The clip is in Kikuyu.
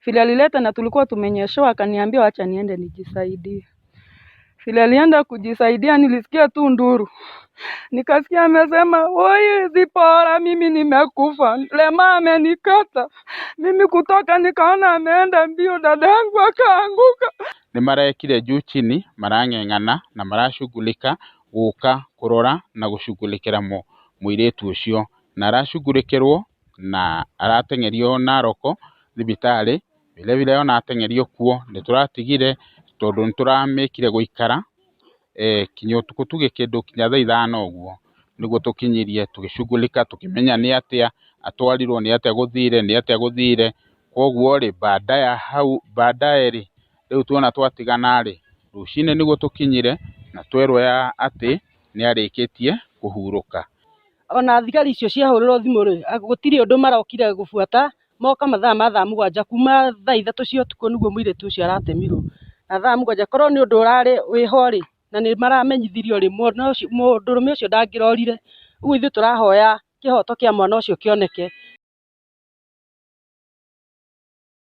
Vile alileta na tulikuwa tumenyeshewa, akaniambia wacha niende nijisaidie. Vile alienda kujisaidia, nilisikia tu nduru, nikasikia amesema oi, Zipora, mimi nimekufa, Lema amenikata mimi. Kutoka nikaona ameenda mbio, dadangu akaanguka. Nĩ marekire juu chini, marang'eng'ana na marashughulika gũka kũrora na gũshughulikĩra mũirĩtu ũcio, na arashughulikĩrwo na arateng'erio Narok thibitarĩ. Vile vile ona ateng'erio kuo nĩ tũratigire tondũ nĩ tũramĩkire gũikara kinya ũtukũ, tuge kĩndũ kinya thaa 5 ũguo nĩguo tũkinyirie tũgĩshughulika, tũkĩmenya nĩ atĩa atwarirwo, nĩ atĩa gũthire, nĩ atĩa gũthire. Koguo rĩ, baada ya hau baadaye rĩ, rĩu tuona twatigana rĩ, rũcinĩ nĩguo tũkinyire na twerwo ya atĩ nĩ arĩkĩtie kũhurũka. Ona thigari icio ciahũrĩrwo thimũ rĩ, gũtirĩ ũndũ marokire gũbuata. Moka mathaa ma thaa 7, kuma thaa 3 cia ũtukũ nĩguo mũirĩtu ũcio aratemirwo, na thaa 7 korwo nĩ ũndũ ũrarĩ wĩho rĩ, na nĩ maramenyithirio rĩ, mwana ũcio, mũndũrũme ũcio ndangĩrorire. Ũguo ithuĩ tũrahoya kĩhoto kĩa mwana ũcio kĩoneke.